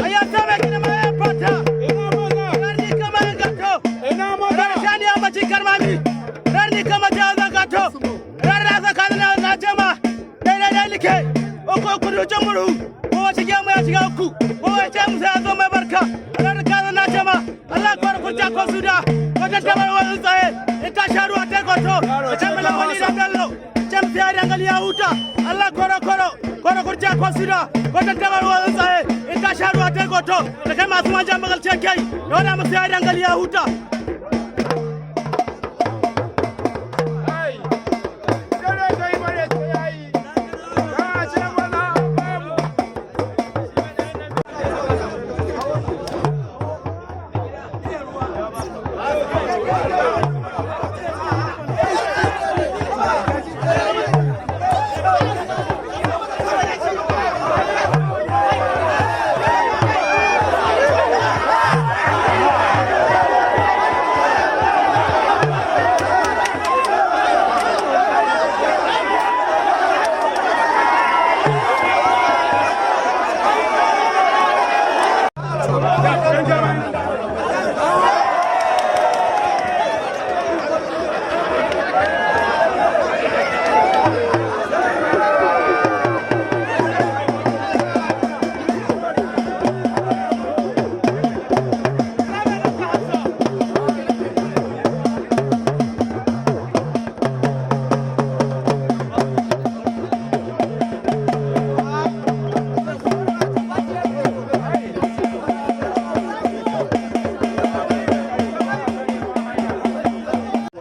Aya sabe kina ma ya fata. Rarni kama gato. Rarni shani ya maci karmami. Rarni kama ta gato. Rarra tsakanin na jama. Daidai dai like. Uku uku dutsen murhu. Kowa shige mu ya shiga uku. Kowa ce musa ya zo mai barka. Rarni kaza na jama. Allah kwar kurja ko suda. Wajen tabar wani tsaye. In ka sha ruwa ta goto. Da can mila wali da bello. Can fiya dangali ya huta. Allah koro koro. Koro kurja ko suda. Wajen tabar wani tsaye. In ka sha ruwa ta goto. Da kai masu manja magalce kai. Da wani musu ya dangali ya huta.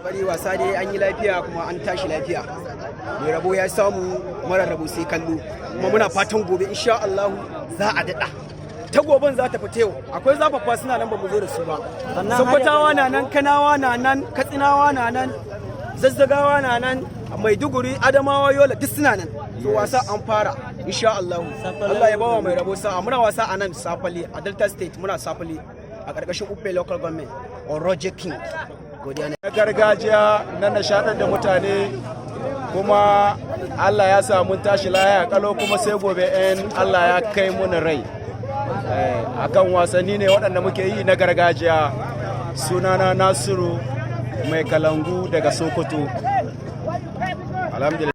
Bari wasa dai an yi lafiya kuma an tashi lafiya. Mai rabo ya samu, mara rabo sai kallo. Kuma muna fatan gobe insha Allah za a daɗa. Ta goben za ta fita yau. Akwai zafafa suna nan, ba mu zo da su ba. Sokotawa na nan, Kanawa na nan, Katsinawa na nan, Zazzagawa na nan, Maiduguri, Adamawa, Yola, duk suna nan. So wasa an fara insha Allah. Allah ya bawa mai rabo sa'a. Muna wasa a nan Sapele a Delta State, muna Sapele a ƙarƙashin Upe Local Government on Roger King. Godiya. Na gargajiya na nishaɗar da mutane, kuma Allah ya sa mun tashi laya kalo, kuma sai gobe in Allah ya kai muna rai. Akan wasanni ne waɗanda muke yi na gargajiya. Sunana Nasiru Mai Kalangu daga Sokoto, alhamdulillah.